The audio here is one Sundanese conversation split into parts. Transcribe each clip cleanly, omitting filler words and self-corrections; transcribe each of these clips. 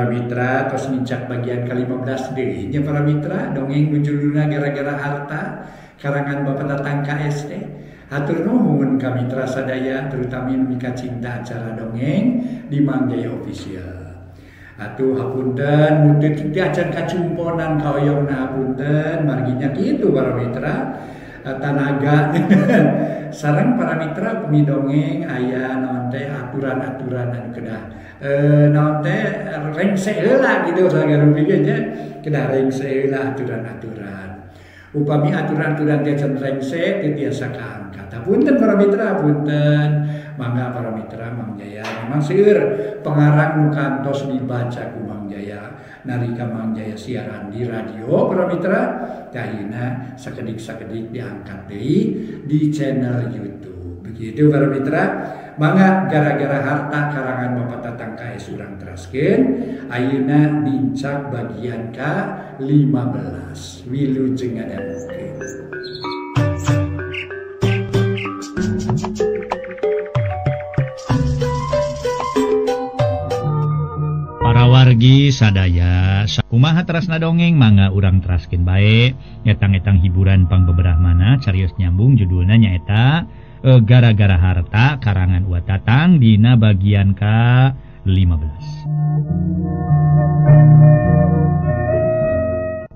Para mitra tos nincak bagian ke-15 deui nya para mitra dongeng nu judulna gara-gara harta karangan Bapak Tatang KS teh. Hatur nuhun ka mitra sadaya terutama nu mikacinta acara dongeng di Mang Jaya Official. Atuh hapunten nu teu acan kacumponan kahoyongna hapunten marginya kitu para mitra tanaga sareng para mitra pemi dongeng aya naon teh aturan-aturan anu kedah naon teh rengse heula kitu sagarupikeun nya kedah rengse heula aturan-aturan upami aturan-aturan teh can rengse teu tiasa kaangkat. Hapunten para mitra hapunten mangga para mitra Mang Jaya memang seueur pengarang nu kantos dibaca ku Mang Jaya nalika Mang Jaya siaran di radio para mitra kahina sakedik-sakedik diangkat deui di channel YouTube. Begitu para mitra, mangga gara-gara harta karangan Bapak Tatang KS urang teraskeun ayeuna nincak bagian ka-15. Wilujeng ngadangukeun. Wargi sadaya sakumaha terasna dongeng mangga urang teraskeun bae etang-etang hiburan pangbeberah mana carios nyambung judulna nyaeta gara-gara harta karangan Wa Tatang dina bagian ka-15.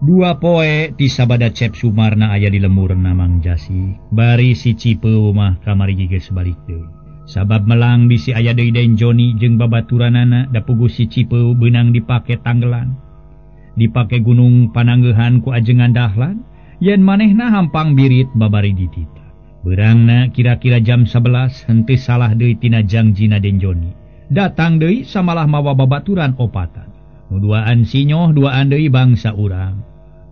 Dua poe ti sabada Cep Sumarna aya di lemurna Mang Jasi bari si Cipeu mah kamari geus balik deui. Sabab melang bisi aya deui Den Joni jeung babaturanana da puguh si Cipeu beunang dipake tanggelan. Dipake gunung pananggeuhan ku ajengan Dahlan, yen manehna hampang birit babari ditita. Beurangna kira-kira jam 11 henteu salah deui tina jangjina Den Joni. Datang deui samalah mawa babaturan opatan. Nu duaan sinyoh duaan deui bangsa urang.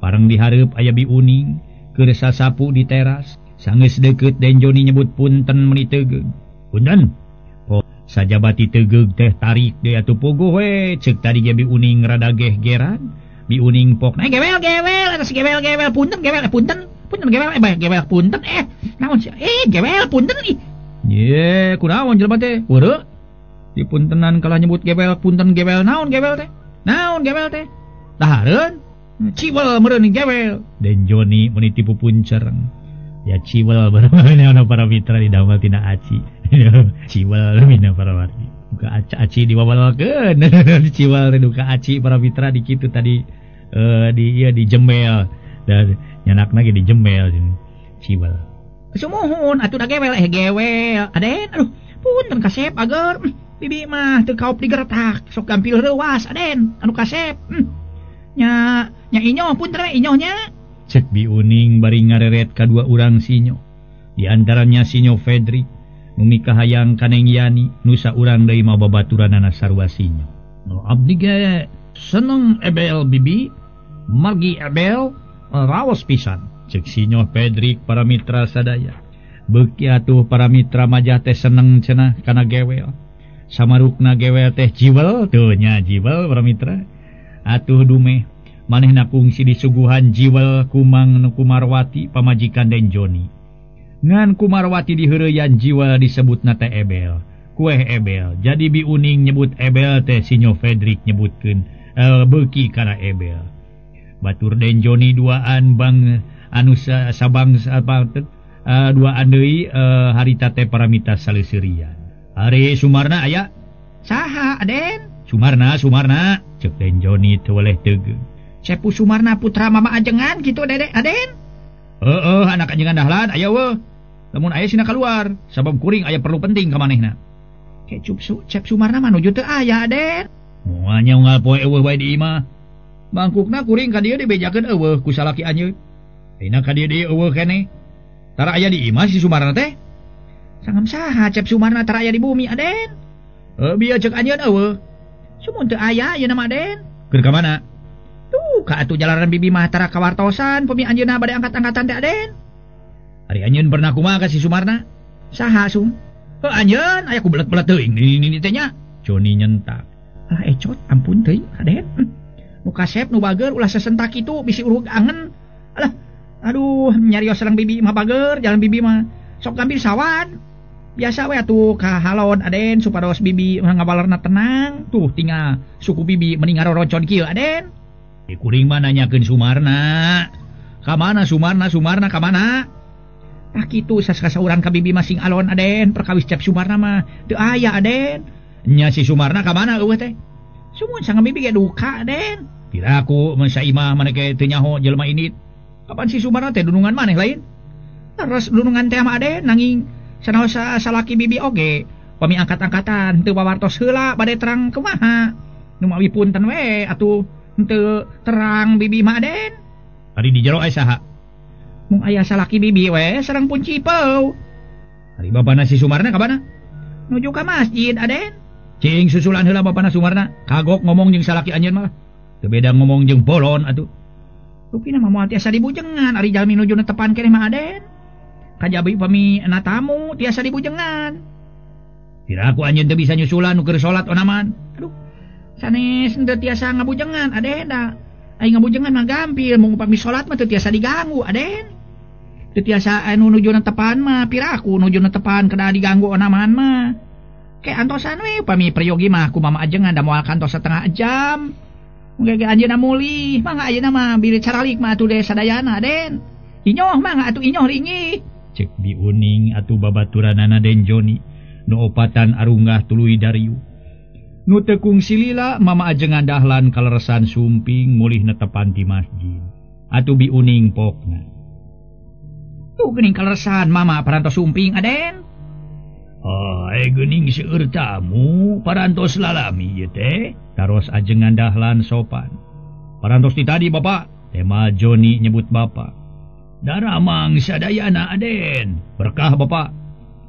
Pareng dihareup aya Bi Uning keur sasapu di teras, sanggeus deukeut Den Joni nyebut punten meuni teugeug. Punten. Oh, sajabati tegeug teh tarik deui atuh puguh we ceuk tadi ge Bi Uning rada gehgeran. Bi Uning pokna gewel gewel eta si gewel gewel punten gewel punten punten gewel gewel punten naon sia gewel punten ih. Ye kunaon jelema teh? Weureu. Dipuntenan kalah nyebut gewel punten gewel naon gewel teh? Naon gewel teh? Dahareun ciwel meureun gewel. Den Joni meuni tipu puncereng. Ya ciwel barang para mitra didamel tina aci. Ciwel mina para wargi. Duka aci diwawalkeun. Ciwel duka aci para mitra di kitu tadi di ieu di jembel. Dan nyanakna ge di jembel ciwel. Sumuhun atuh da gewel gewel. Aden aduh punten kasep ager. Bibi mah teu kaop digeretak sok gampil reuwas aden anu kasep. Nya nya inyoh punten we inyoh nya. Cek Bi Uning bari ngareret kadua urang sinyo. Di antaranya sinyo Fedrik nu mikahayang ka Neng Yani nusa urang deui mah babaturanana sarua sinyo. Nu abdi ge seneng ebel bibi, margi ebel raos pisan. Cek sinyo Fedrik para mitra sadaya. Beuki atuh para mitra majah teh seneng cenah kana gewel. Samarukna gewel teh jiwel tuh nya jiwel para mitra. Atuh dumeh manehna kungsi disuguhan jiwel kumang nu Kumarwati pamajikan Den Joni. Ngan Kumarwati diheureyan jiwel disebutna teh ebel, kueh ebel. Jadi Bi Uning nyebut ebel teh sinyo Fedrik nyebutkeun beuki kana ebel. Batur Den Joni duaan bang anu sabang duaan deui harita teh paramita saleseurian. Ari Sumarna aya? Saha Aden? Sumarna, Sumarna cek Den Joni teu weleh teugeung. Cepu Sumarna putra mama ajengan gitu Dede Aden. Heeh, anak ajengan Dahlan aya weuh. Lamun aya sina kaluar, sabab kuring aya perlu penting ka manehna. Kecup su Cep Sumarna mah nuju teu aya Aden. Moal nya unggal poe eueuh bae di imah. Mangkukna kuring ka dieu dibejakeun eueuh ku salaki anjeun. Ayeuna ka dieu deui eueuh keneh. Tara aya di imah si Sumarna teh. Sangam saha Cep Sumarna tara aya di bumi Aden? Heuh bieu ceuk anjeun eueuh. Sumun teu aya ayeuna mah Aden. Keur ka mana? Tuh, ka atuh jalanan bibi mah tara kawartosan pemi anjeunna bade angkat-angkatan teh Aden. Ari anjeun pernah kumaha ka si Sumarna? Saha Sum? Heuh anjeun aya ku belet-belet teuing nini teh nya. Joni nyentak. Alah ecot ampun teuing Aden. Nu kasep nu bager ulah sesentak kitu bisi urug angen. Alah aduh nyarios sareng bibi mah bager jalan bibi mah sok gampil sawan. Biasa we atuh ka halon Aden supados bibi ngawalerna tenang. Tuh tinggal suku bibi mending ngaroroncon kieu Aden. Kuring mah nanyakeun Sumarna. Ka mana Sumarna, Sumarna ka mana? Tah kitu sasaurang ka bibi masing alon Aden, perkawis Cep Sumarna mah teu aya Aden. Nya si Sumarna ka mana eueuh teh? Sumun sangat bibi ge duka Aden. Piraku mun saimah maneh ge teu nyaho jelema indit. Kapan si Sumarna teh dunungan maneh lain? Terus dunungan teh mah Aden nanging sanaos salaki bibi oge pami angkat-angkatan teu wawartos heula bade terang kumaha. Nu mawi punten we atuh henteu terang bibi mah Aden. Ari di jero aya saha? Mung aya salaki bibi we sareng pun cipeu. Ari bapana si Sumarna ka mana? Nuju ka masjid Aden. Cing susulan heula bapana Sumarna, kagok ngomong jeung salaki anjeun mah. Teu beda ngomong jeung bolon atuh. Rupina mah moal tiasa dibujengan ari jalmi nuju netepan keneh mah Aden. Kajabi pami na tamu tiasa dibujengan. Piraku anjeun teu bisa nyusulan nu keur salat onaman. Aduh. Sanes henteu tiasa ngabujengan Aden da. Ai ngabujengan mah gampil mung upami salat mah teu tiasa diganggu Aden. Teu tiasa anu nuju netepan mah piraku nuju netepan kedah diganggu onaman mah. Ke antosan we upami peryogi mah ku mama ajengan da moal kantos setengah jam. Mun ge anjeunna mulih, mangga ayeuna mah bilih caralik mah atuh deh sadayana Den. Inyoh mangga atuh inyoh ringih. Cek Bi Uning atuh babaturanana Den Joni nu opatan arunggah tuluy dariu. Nu teu kungsi lila mama ajengan Dahlan kaleresan sumping mulih netepan di masjid. Atuh Bi Uning pokna. Tuh geuning kaleresan mama parantos sumping Aden. Geuning seueur tamu parantos lalami ieu teh. Taros ajengan Dahlan sopan. Parantos ti tadi bapak, tema Joni nyebut bapak. Daramang sadayana Aden, berkah bapak.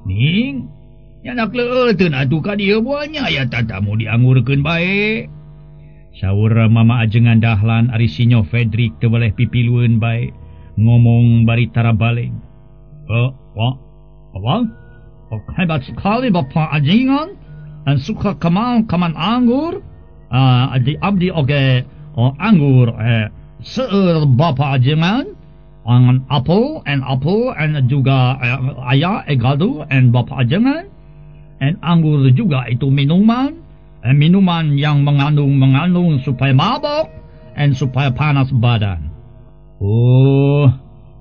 Ning, nyanak leuteun atuh ka dieu moal nya aya tatamu diangurkeun bae. Saur mama ajengan Dahlan ari sinyo Fredrik teu weleh pipilueun bae, ngomong bari tara baleng. Apa? Hebat sekali bapak ajengan dan suka kaman anggur. Di abdi oge anggur seueur bapak ajengan angan apel and juga ayah egadu and bapak ajengan and anggur juga itu minuman minuman yang mengandung supaya mabok and supaya panas badan. Oh,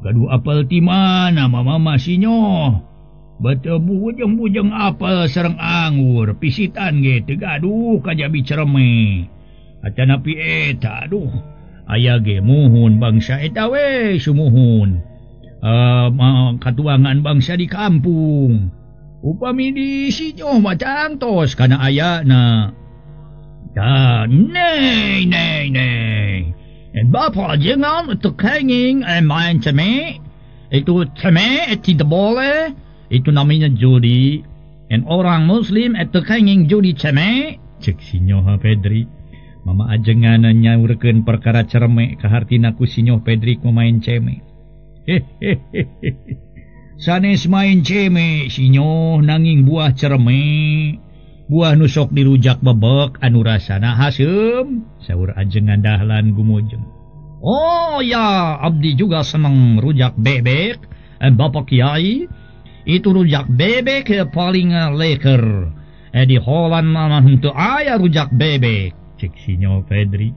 gaduh apel ti mana mama sinyo? Betul bujeng-bujeng apel sareng anggur pisitan ge teu gaduh kajabi cereme. Atanapi eta aduh aya ge muhun bangsa eta we sumuhun. Katuangan bangsa di kampung. Upami di sinyo mah tangtos kana ayana. Da nee nee nee. En bapak ajengan teu kenging main ceme. Itu ceme tidak boleh. Itu namanya judi. En orang muslim itu kenging judi ceme. Cek sinyo Pedri. Mama ajengan nyaurkeun perkara cerme kahartina ku sinyo Pedri memain ceme. Sanes main ceme sinyo nanging buah cerme. Buah nu sok dirujak bebek anu rasana haseum. Saur ajengan Dahlan gumujeng. Oh ya, abdi juga seneng rujak bebek. Bapak Kiai, itu rujak bebek paling leker. Di Holland mah henteu aya rujak bebek. Cek sinyo Pedri.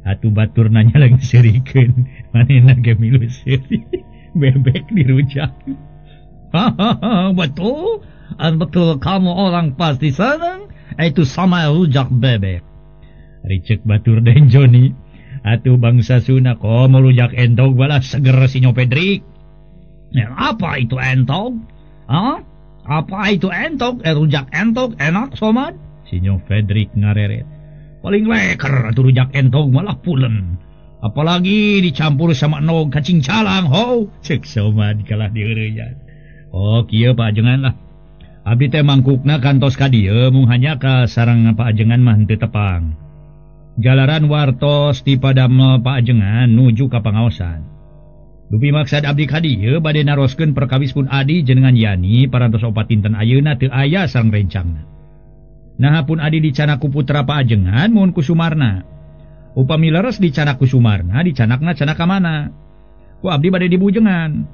Atuh batur nanya lagi serikeun. Manehna ge milu seuri. Bebek dirujak. Hahaha, betul. Betul kamu orang pasti seneng. Itu sama rujak bebek. Ricek batur den Joni. Atuh bangsa Sunda komo rujak entog balas seger sinyo Pedri. Apa itu entog? Hah? Apa itu entok? Rujak entok enak somad? Sinyo Fredrik ngareret. Paling leker atuh rujak entok malah pulen. Apalagi dicampur sama nog kacing calang ho. Cek somad kalah dieureuyaan. Oh kieu Pak Ajengan lah. Abdi teh mangkukna kantos ka dieu mung hanya ka sareng Pak Ajengan mah henteu tepang. Jalaran wartos ti padamel Pak Ajengan nuju ka pangaosan. Dupi maksad abdi ka dieu bade naroskeun perkawis pun adi jenengan Yani parantos opat dinten ayeuna teu aya sareng rencangna. Naha pun adi dicanak ku putra Pak Ajengan mun ku Sumarna. Upami leres dicanak ku Sumarna dicanakna canak ka mana? Ku abdi bade dibujengan.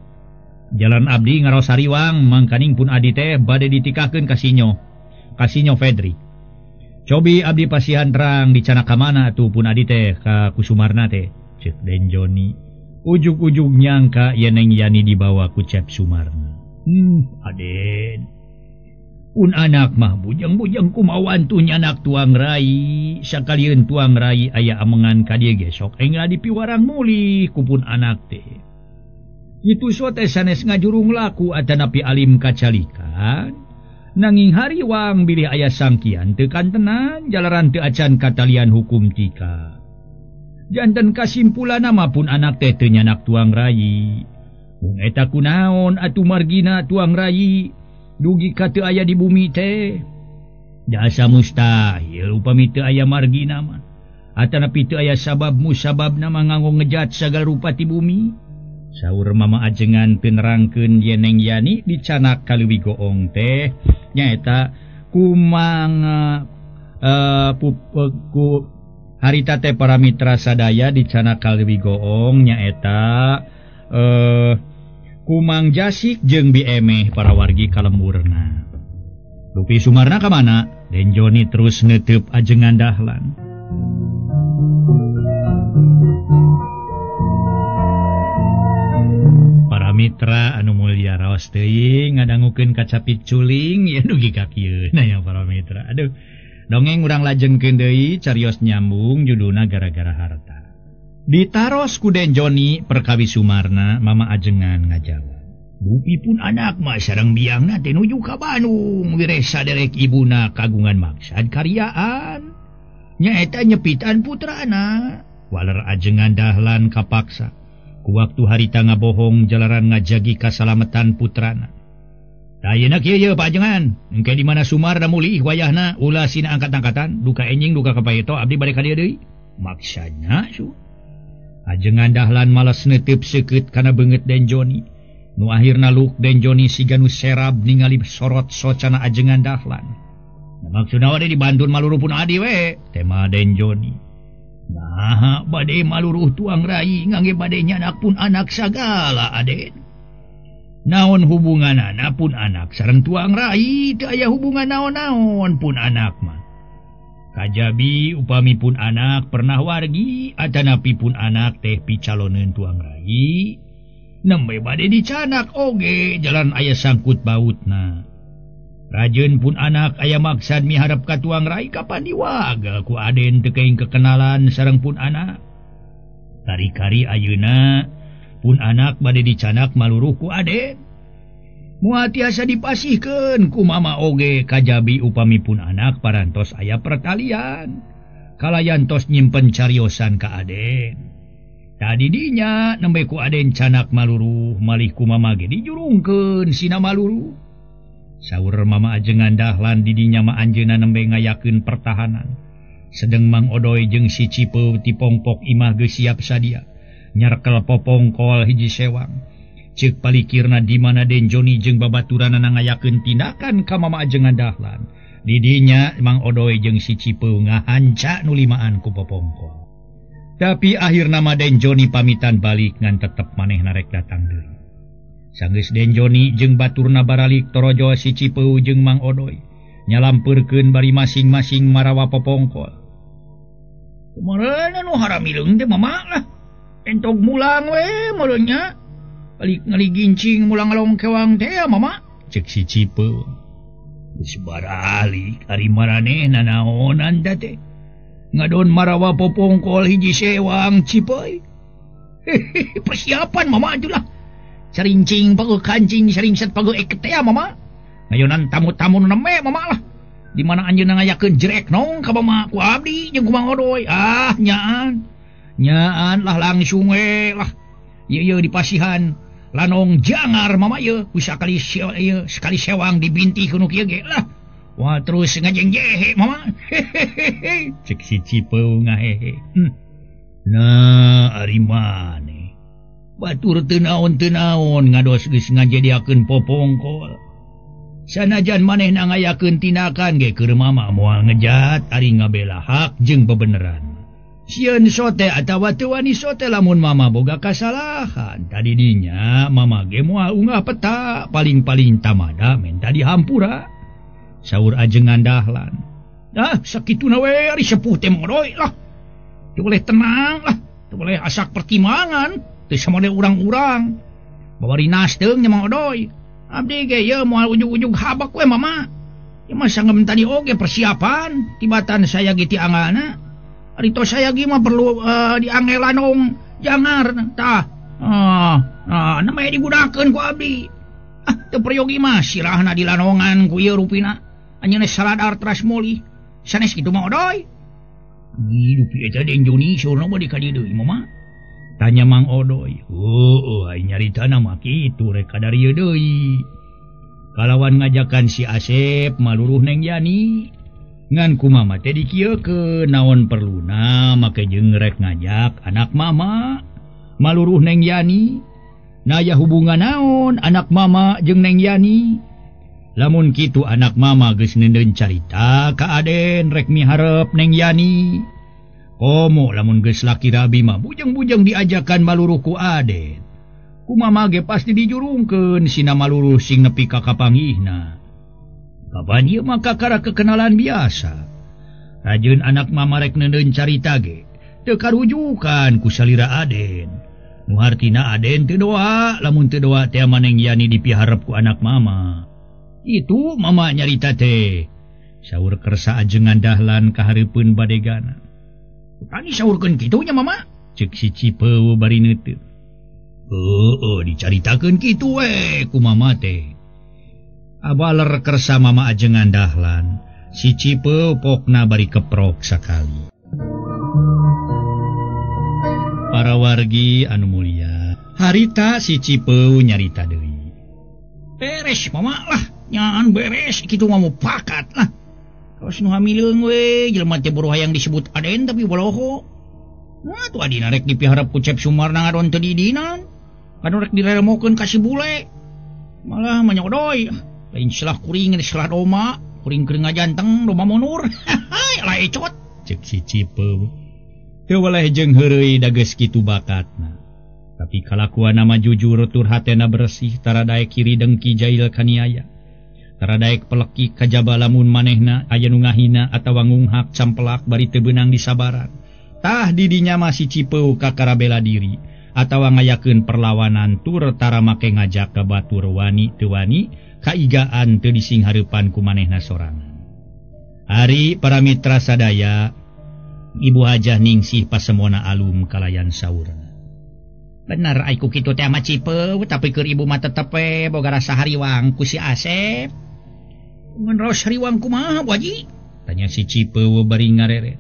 Jalan abdi ngaros hariwang mangkaning pun adi teh bade ditikahkeun ka Sinyo Fedri. Cobi abdi pasihan terang dicanak ka mana atuh pun adi teh ka Kusumarna teh cek Den Joni. Ujug-ujug nyangka yen Neng Yani dibawa ku Cep Sumarna. Aden. Un anak mah bujang-bujang kumawan tuh nyanak tuang rai sakalieun tuang rai aya amengan ka dieu ge sok enggal dipiwarang mulih ku pun anak teh. Kitu so teh sanes ngajurung laku atanapi alim kacalikan nanging hariwang bilih aya sangkian teu kantenan jalaran teu acan katalian hukum tika. Janten kasimpulanna mah pun anak teh teu nyanak tuang rai. Mung eta kunaon atuh margina tuang rai dugi ka teu aya di bumi teh. Jasa mustahil upami teu aya margina mah. Atanapi teu aya sabab musababna mah nganggo ngejat sagala rupa ti bumi. Saur mama ajengan teu nerangkeun yen Neng Yani dicanak ka leuwih goong teh nyaeta kumang ku harita teh para mitra sadaya dicanak ka leuwih goong nyaeta Kumang Jasik jeung Bi Emeh para wargi kalemburna. Lupi Sumarna ka mana? Den Joni terus neteup ajengan Dahlan. Para mitra anu mulya raos teuing ngadangukeun kacapit culing ya dugi ka kieu na ya para mitra. Aduh, dongeng urang lajengkeun deui carios nyambung judulna gara-gara harta. Ditaros ku Den Joni perkawi Sumarna mama ajengan ngajawab. Dupi pun anak mah sareng biangna teh nuju ka Bandung wireh saderek ibuna kagungan maksad karyaan. Nyaeta nyepitan putrana. Waler ajengan Dahlan kapaksa. Ku waktu harita ngabohong jalaran ngajagi kasalametan putrana. Tah ayeuna kieu ye Pak Ajengan, engke di mana Sumarna mulih wayahna ulah sina angkat-angkatan duka enjing duka kapaeto abdi bade ka dieu deui. Maksana su. Ajengan Dahlan malas neteup seukeut kana beungeut Den Joni. Nu akhirna luk Den Joni siga nu serab ningali sorot socana ajengan Dahlan. Nah, maksudna we dibantun maluruh pun adi we, tema Den Joni. Nah, bade maluruh tuang rai ngangge bade nyanak pun anak sagala aden. Naon hubunganana pun anak sareng tuang rai teu aya hubungan naon-naon pun anak mah. Kajabi upami pun anak pernah wargi atanapi pun anak teh picaloneun tuang rai nembe bade dicanak oge jalan aya sangkut bautna. Rajeun pun anak aya maksad miharep ka tuang rai kapan diwaga ku aden teu keing kekenalan sareng pun anak. Kari-kari ayeuna pun anak bade dicanak maluruh ku aden. Moal tiasa dipasihkeun ku mama oge kajabi upami pun anak parantos aya pertalian. Kalayan tos nyimpen cariosan ka aden. Tadi dinya nembe ku aden canak maluruh malih ku mama ge dijurungkeun sina maluruh. Saur mama ajengan Dahlan di dinya ma anjeunna nembe ngayakeun pertahanan. Sedeng Mang Odoy jeung si Cipeu ti pongpok imah geus siap sadia. Nyarkel popongkol hiji sewang. Ceuk palikirna di mana Den Joni jeung babaturanana ngayakeun tindakan ka mama ajengan Dahlan. Di dinya Mang Odoy jeung si Cipeu ngahanca nu limaan ku popongkol. Tapi akhirna mah Den Joni pamitan balik ngan tetep manehna rek datang deui. Sanggeus Den Joni jeung baturna baralik torojo si Cipeu jeung Mang Odoy nyalampeurkeun bari masing-masing marawa popongkol. Kumaha nu haramileung teh mama lah. Entog mulang we meureun nya. Balik ngaligincing mulang ngalongkewang teh ya mama. Cek si Cipeu. Geus baralik ari maranehna naonan teh. Ngadon marawa popongkol hiji sewang Cipeu. Hehehe persiapan mama atulah. Carincing pago kancing saringset pago eket teh mama. Ngayonan tamu-tamu nu neme mama lah. Di mana anjeunna ngayakeun jerek nong ka mama ku abdi jeung ku Mang Odoy. Ah nyaan. Nyaan lah langsung we lah. Ieu ieu dipasihan lanong jangar mama ieu bisa kali ieu sekali sewang dibintih ku nu kieu ge lah. Wah terus ngajengjehe mama. Hehehe. Cek si Cipeu ngahehe. Nah ari maneh. Batur teu naon-teu naon ngados geus ngajadiakeun popongkol. Sanajan manehna ngayakeun tindakan ge keur mama moal ngejat ari ngabela hak jeung bebeneran. Sieun sote atawa teu wani sote lamun mama boga kasalahan. Tadi dinya mama ge moal unggah peta, paling-paling tamada menta dihampura. Saur ajengan Dahlan. Ah, sakituna we ari sepuh teh modoy lah. Teu boleh tenang lah, teu boleh asak pertimbangan, teu samode urang-urang. Babari nasteung nya Mang Odoy. Abdi ge ieu moal ujug-ujug habak we mama. Ieu mah sanggem tadi oge persiapan, tibatan saya ge ti angana. Ari tos saya ge mah perlu diangelanong jangar tah. Namanya digunakeun ku abdi. Ah, teu peryogi mah sirahna dilanongan ku ieu rupina. Anjeunna saladar teras mulih. Sanes kitu Mang Odoy. Dupi eta Den Joni saurna bade ka dieu deui mama. Tanya Mang Odoy. Heueuh, ai nyaritana mah kitu rek ka darieu deui. Kalawan ngajakan si Asep maluruh Neng Yani. Ngan ku mama teh dikieukeun naon perluna make jeung rek ngajak anak mama maluruh Neng Yani. Naya hubungan naon anak mama jeung Neng Yani. Lamun kitu anak mama geus neundeun carita ka Aden rek miharep Neng Yani. Komo lamun geus laki rabi mah bujeng-bujeng diajakan maluruh ku Aden. Ku mama ge pasti dijurungkeun sina maluruh sing nepi ka kapanggihna. Kapan ieu mah kakara kekenalan biasa. Rajeun anak mama rek neundeun carita ge teu karujukan ku salira Aden. Nu hartina Aden teu doa, lamun teu doa teh Neng Yani dipiharep ku anak mama. Itu mama nyarita teh. Saur kersa ajengan Dahlan kahareupeun badegana. Tani saurkeun kitu nya mama? Ceuk si Cipeu bari neuteut. Heueuh, dicaritakeun kitu we ku mama teh. Abaler kersa mama ajengan Dahlan. Si Cipeu pokna bari keprok sakali. Para wargi anu mulia, harita si Cipeu nyarita deui. Beres mama lah, nyaan beres kitu mah mupakat lah. Kawas nu hamileung we jelema teh boro hayang disebut Aden tapi boloho. Nah tuh adina rek dipiharep ku Cep Sumarna ngadon teu diidinan. Kanu rek diremokeun ka si bule. Malah manyodoy. Lain celah kuring celah doma, kuring keur ngajanteng doma munur. Hahaha, lah ecot. Ceuk si Cipeu. Teu weleh jeung heureuy da geus kitu bakatna. Tapi kalakuanna mah jujur tur hatena bersih tara daek kiri dengki jail kaniaya. Tara daek peleki kajaba lamun manehna aya nu ngahina atawa ngunghak campelak bari teu beunang disabaran. Tah didinya mah si Cipeu kakara bela diri atawa ngayakeun perlawanan tur tara make ngajak ka batur wani teu wani kaigaan teu disinghareupan ku manehna sorangan. Ari para mitra sadaya, Ibu Hajah Ningsih pasemona alum kalayan saurna. Bener ai ku kitu teh mah Cipeu, tapi keur ibu mah tetep we boga rasa hariwang ku si Asep. Mun raos hariwang kumaha Bu Haji? Tanya si Cipeu bari ngareret.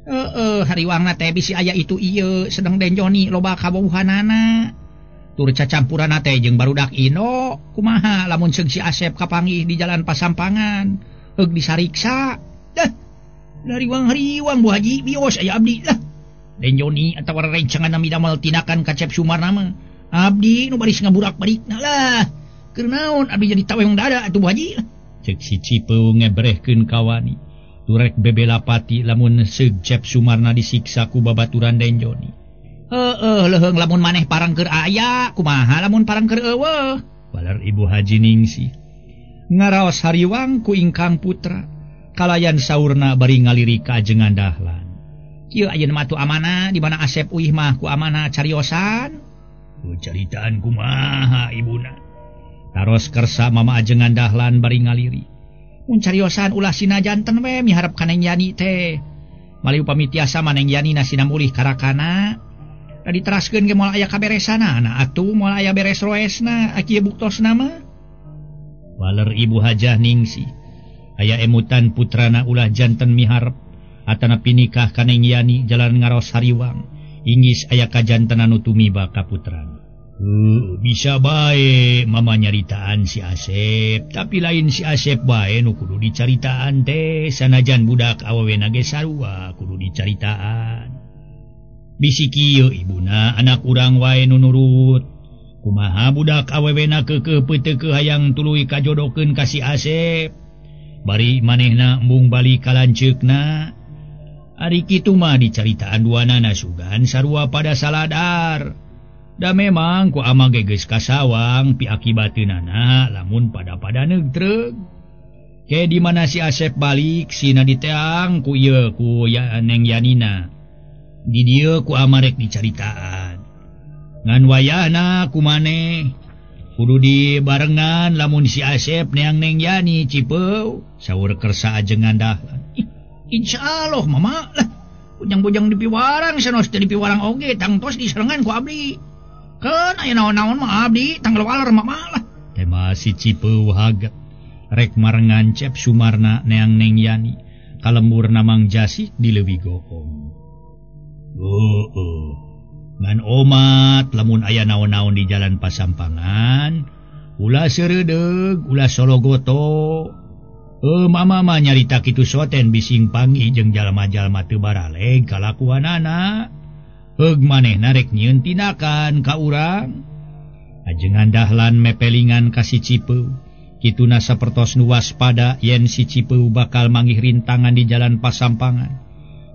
Heeh, hariwangna teh bisi aya itu ieu sedeng Den Joni loba kabauhanana. Tur cacampuranna teh jeung barudak Indo, kumaha lamun seug si Asep kapanggih di jalan Pasampangan, heug disariksa. Dah, hariwang-hariwang Bu Haji bios aya abdi lah. Den Joni atawa rencangan midamel tindakan ka Cep Sumarna mah. Abdi nu baris ngaburak-barikna lah. Keur naon abdi jadi taweng dada atuh Bu Haji. Ceuk si Cipeu ngebrehkeun kawani. Turek bebela pati lamun seug Cep Sumarna disiksa ku babaturan Den Joni. Heueuh, leuheung lamun maneh parang keur aya, kumaha lamun parang keur eueuh? Baler Ibu Haji Ningsih. Ngaraos hariwang ku ingkang putra. Kalayan saurna bari ngaliri ka ajengan Dahlan. Kieu ayeuna mah tu amana di mana Asep uih mah ku amana cariosan. Caritaan kumaha ibuna. Taros kersa mama ajengan Dahlan bari ngaliri. Mun cariosan ulah sina janten we miharep ka Neng Yani teh. Mali upami tiasa mah Neng Yani nasina mulih karakana. Da diteraskeun ge moal aya kaberesana, nah atuh moal aya beres roesna, kieu buktosna mah. Waler Ibu Hajah Ningsih. Aya emutan putrana ulah janten miharep atana pinikah ka Neng Yani jalan ngaros hariwang. Inggis aya kajantenan nu tumiba ka putrana. Bisa bae mama nyaritaan si Asep, tapi lain si Asep bae nu kudu dicaritaan teh, sanajan budak awewena ge sarua kudu dicaritaan. Bisi kieu ibuna anak urang wae nu nurut. Kumaha budak awewena keukeuh peuteukeuh hayang tuluy kajodokeun ka si Asep. Bari manehna embung balik ka lanceukna. Ari kitu mah dicaritaan duanana sugan sarua pada saladar. Da memang ku ama ge geus kasawang piakibateunana lamun pada-pada neugtreug. Ke di mana si Asep balik sina diteang ku ieu ku ya Neng Yanina. Di dieu ku ama rek dicaritaan. Ngan wayahna ku maneh kudu dibarengan lamun si Asep neang Neng Yani Cipeu saur kersa ajengan Dahlan. Insyaallah mama lah bujang-bujang dipiwarang sanos teu dipiwarang oge tangtos diserengan ku abdi. Keun aya naon-naon mah abdi tanggal waler mama lah. Tema si Cipeu haget rek marengan Cep Sumarna neang Neng Yani kalembur Mang Jasik di leuwih goong. Oh. Ngan omat lamun aya naon-naon di jalan pasampangan ulah seureudeg ulah sologoto. Mama mah nyarita kitu soten bising panggih jeung jalma-jalma teu baraleg kalakuanana. Heug manehna rek nyieun tindakan ka urang. Ajengan Dahlan mepelingan ka si Cipeu. Kituna sapertos nu waspada yen si Cipeu bakal manggih rintangan di jalan pasampangan.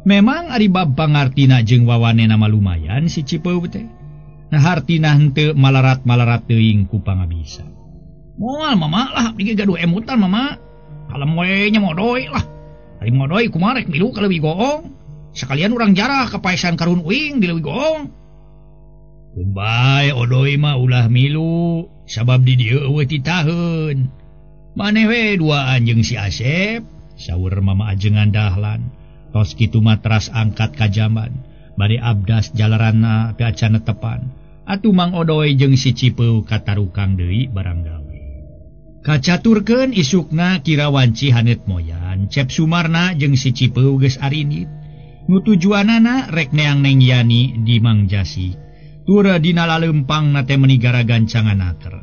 Memang ari bab pangartina jeung wawanena mah lumayan si Cipeu teh. Nah hartina henteu malarat-malarat teuing ku pangabisa. Moal mama lah abdi ge gaduh emutan mama. Kalem we nya modoy lah. Ari modoy kumaha rek milu ka leuwih goong. Sekalian urang jarah ka paesan karun uing di leuwih goong. Keun bae odoy mah ulah milu sabab di dieu eueuh titaheun. Maneh we duaan jeung si Asep, saur mama ajengan Dahlan. Tos kitu matras angkat ka jamban, bade abdas jalaranna teu acan tepan. Atuh Mang Odoy jeung si Cipeu katarukang deui barang gawe. Kacaturkeun isukna kira wanci haneut moyan, Cep Sumarna jeung si Cipeu geus arinit. Nu tujuanana rek neang Neng Yani di Mang Jasik. Tur dina laleumpangna teh meuni garagancangan aker.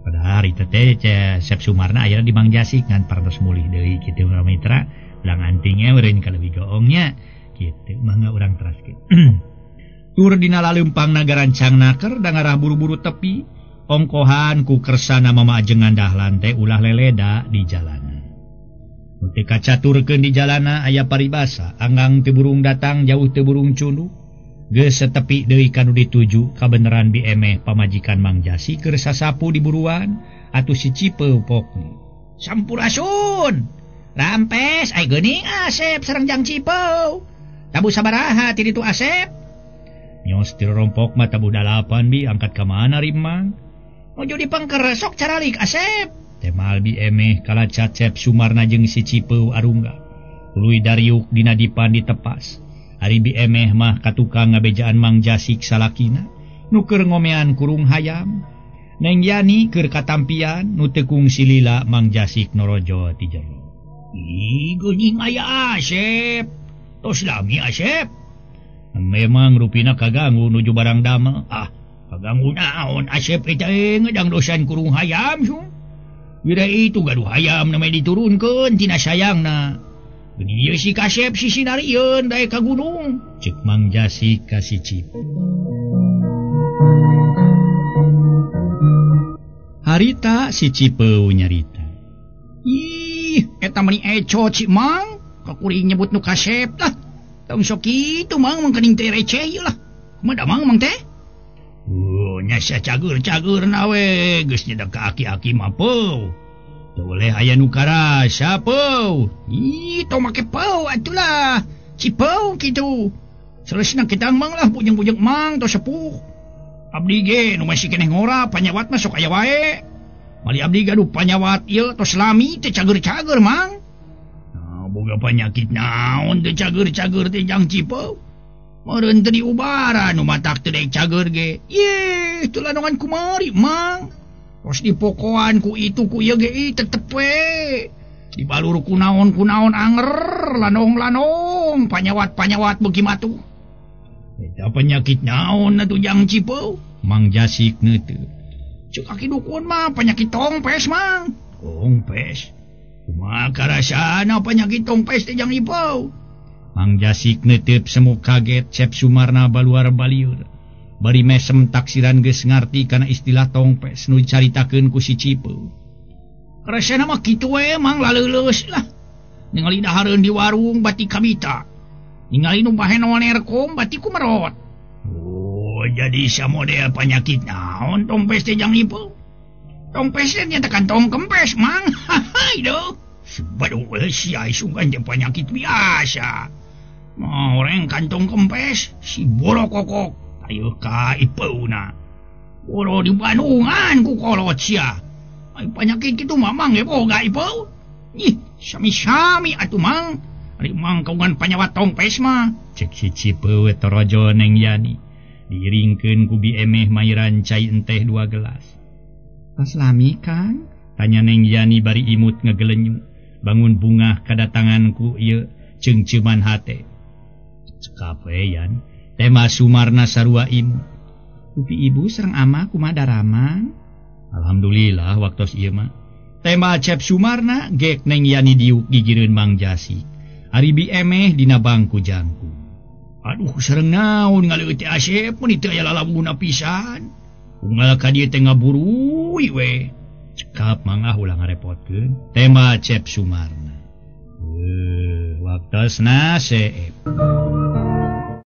Padahal itu teh Cep Sumarna ayeuna di Mang Jasik ngan parantos mulih deui kitu mitra. Ulang antingnya meureun ka leuwih goongnya kitu mangga urang teraskeun. Tur dina laleumpangna garancang naker da ngarah buru-buru tepi ongkohan ku kersana mama ajengan Dahlan teh ulah leleda di jalana. Nu teu kacaturkeun di jalana aya paribasa anggang teu burung datang jauh teu burung cunduk. Geus setepi deui ka nu dituju kabeneran bi emeh pamajikan Mang Jasik keur sasapu di buruan atuh si Cipeu pokna. Sampurasun. Rampes ai geuning Asep sareng Jang Cipeu. Tabuh sabaraha ti ditu Asep? Nyos ti rompok mah tabuh 8 bi angkat ka mana rimang? Mojo dipengker sok caralik Asep. Temal bi emeh kala Cep Sumarna jeung si Cipeu arunggah. Tuluy dariuk dina dipan ditepas. Ari bi emeh mah ka tukang ngabejaan Mang Jasik salakina nu keur ngomean kurung hayam. Neng Yani keur katampian nu teu kungsi lila Mang Jasik norojo ti jero. Ih, geuning aya Asep. Tos lami Asep. Memang rupina kaganggu nuju barang damel. Ah, kaganggu naon Asep eta ngedang dosan kurung hayam su. Wira itu gaduh hayam namanya diturunkeun tina sayangna. Geuning ieu si Kasep si sinarieun daek ka gunung. Ceuk Mang Jasik ka si Cipeu. Harita si Cipeu nyarita. Ih, eta meni eco Cik Mang, kakuring nyebut nu kasep lah. Tong sok kitu Mang mangkening teh receh ieu lah. Kumaha damang Mang teh? Oh, nya cager-cager na we, geus nyedak ka aki-aki mah peu. Teu boleh aya nu karasa peu. Ih, tong make peu atulah. Cipeu kitu. Selesna kita Mang lah bujeng-bujeng Mang tos sepuh. Abdi ge nu masih keneh ngora panyawat mah sok aya wae. Mali abdi gaduh panyawat ieu tos lami teu cager-cager Mang. Nah, boga panyakit naon teu cager-cager teh Jang Cipeu. Meureun teu diubaran nu matak teu daek cager ge. Yeh, teu lanongan kumari Mang. Tos dipokoan ku itu ku ieu ge tetep we. Dibalur ku naon-kunaon anger lanong-lanong panyawat-panyawat beuki matuh. Eta penyakit naon atuh Jang Cipeu? Mang Jasik neuteut. Cek kaki dukun mah penyakit tongpes Mang. Tongpes? Kumaha karasana penyakit tongpes teh Jang Ipau? Mang Jasik neuteup semu kaget Cep Sumarna baluar baliur. Bari mesem taksiran geus ngarti kana istilah tongpes nu dicaritakeun ku si Cipeu. Karasana mah kitu we Mang laleuleus lah. Ningali dahareun di warung bati kabita. Ningali nu bahenol nerkom bati ku merot. Oh, jadi samodel panyakit naon tongpes teh jang Ipeu? Tongpes teh nyata kantong kempes, Mang. Hahaha, duh. Baduh sia sungkan teh panyakit biasa. Mah orang kantong kempes si boro kokok. Ayo ka Ipeuna. Boro di Bandungan ku kolot sia. Ai panyakit kitu mah Mang ge boga Ipeu. Ih, sami-sami atuh Mang. Ari Mang kagungan panyawat tongpes mah. Cek si Cipeu torojo Neng Yani. Diiringkeun ku Bi Emeh mairan cai enteh 2 gelas. Tos lami, Kang? Tanya Neng Yani bari imut ngegelenyu. Bangun bungah kadatanganku ieu ceungceuman hate. Cekap we Yan. Tema Sumarna sarua imut. Upi ibu sareng ama kumaha daramang? Alhamdulillah waktos ieu mah. Tema Cep Sumarna gek Neng Yani diuk gigireun Mang Jasi. Ari Bi Emeh dina bangku jangkung. Aduh sareng naon ngaleueut teh Asep mun teu aya lalabuna pisan. Unggal ka dieu teh ngaburuy we. Cekap Mang ah ulah ngarepotkeun. Tema Cep Sumarna. Waktosna seep.